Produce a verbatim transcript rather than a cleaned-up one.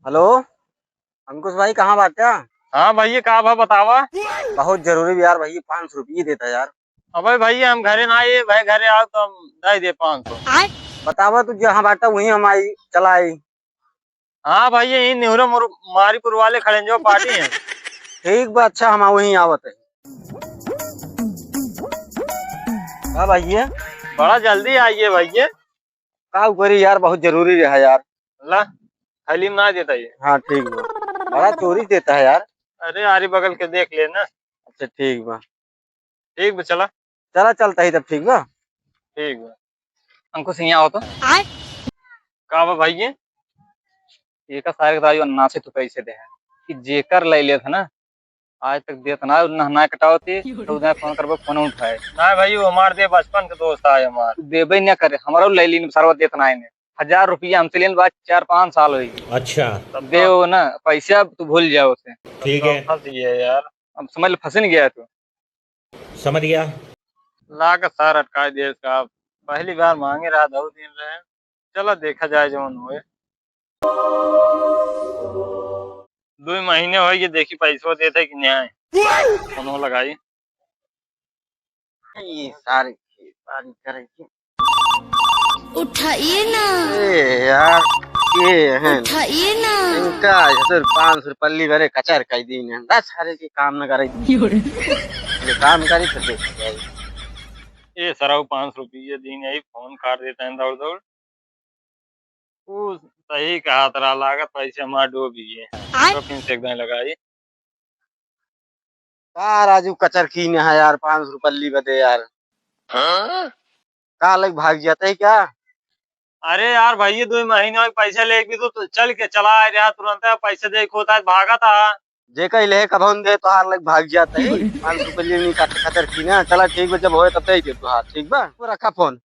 हेलो, अंकुश भाई, कहाँ बाटा? हाँ भइया, का भा बतावा? बहुत जरूरी बा यार भइया, पाँच सौ रुपये देता यार। अबे भइया, हम घरे ना आए भाई, घरे आओ तो हम दे दे पाँच सौ। बतावा, तू जहाँ बाटा वहीं हम आई, चला आई। हाँ भइया, यहीं नेहरू मुर-, मारीपुर वाले खड़े हैं जो पार्टी है। ठीक बा, अच्छा, हम वहीं आवत है। का भइया? बड़ा जल्दी आइए भइया। का करी यार, बहुत जरूरी रहा यार। ला, थैली में ना देता ये। हाँ, ठीक बा। बड़ा चोरी देता है यार। अरे, आरी बगल के देख ले ना। अच्छा, ठीक बा। ठीक बा, चला। चला, चलता ही तब, ठीक बा। ठीक बा। अंकुश, यहाँ आओ तो। आय। का बा भाई ये? ये का सारे का सारे अन्ना से तू पैसे दे है कि जेकर ले लेत है ना, आज तक देत ना, उन्ना ना कटावती, तो उन्हें फोन करबो, फोन उठाए। ना भाई, वो हमार दे बचपन के दोस्त आए हमार। तू देबे ना करे, हमारा ले लीन, सरवा देत ना इन्हें। हजार रुपया हमसे लेन बा, चार पाँच साल होई। अच्छा। तब दे वो ना, पैसा तू भूल जाओ उसे। ठीक है। फंस गया यार। अब समझ ले, फंस नहीं गया तू। समझ गया। लाग सार अटकाए दिए इसका। पहली बार मांगे रहा, दो दिन रहे। चला देखा जाए जौन होए। दो महीने हो गए, देखी पैसवा देते कि नहीं आए। फोन लगाई। ये सारी, सारी करेगी। उठाइए ना। ए यार, ये है। उठाइए ना। इनका इधर पाँच सौ पल्ली भरे कचर कई दिन है। बस सारे के काम न करे। योरे। ये काम करी तो देख जाए। ए सरऊ, पाँच सौ रुपये दिन है, फोन काट देता है दौड़ दौड़। ऊ सही कहा तरा, लागत पैसे हमार डूब गए। आय। तो फिर से एक दाएं लगाई। का राजू कचर कीने है यार, पाँच सौ पल्ली बदे यार। हाँ? का लग भाग जाता है क्या? अरे यार भइया, दो महीने में पैसा लेके भी तो, तो चल के चला आ रहा, तुरंत पैसे दे के होता है, भागा था। जे कहीं ले कभौन दे तोहार लग भाग जाता है। पाँच सौ पल्ली नहीं कचर, कचर कीने। चला ठीक बा, जब होए तब दे दे तोहार, ठीक बा? वो रखा फोन।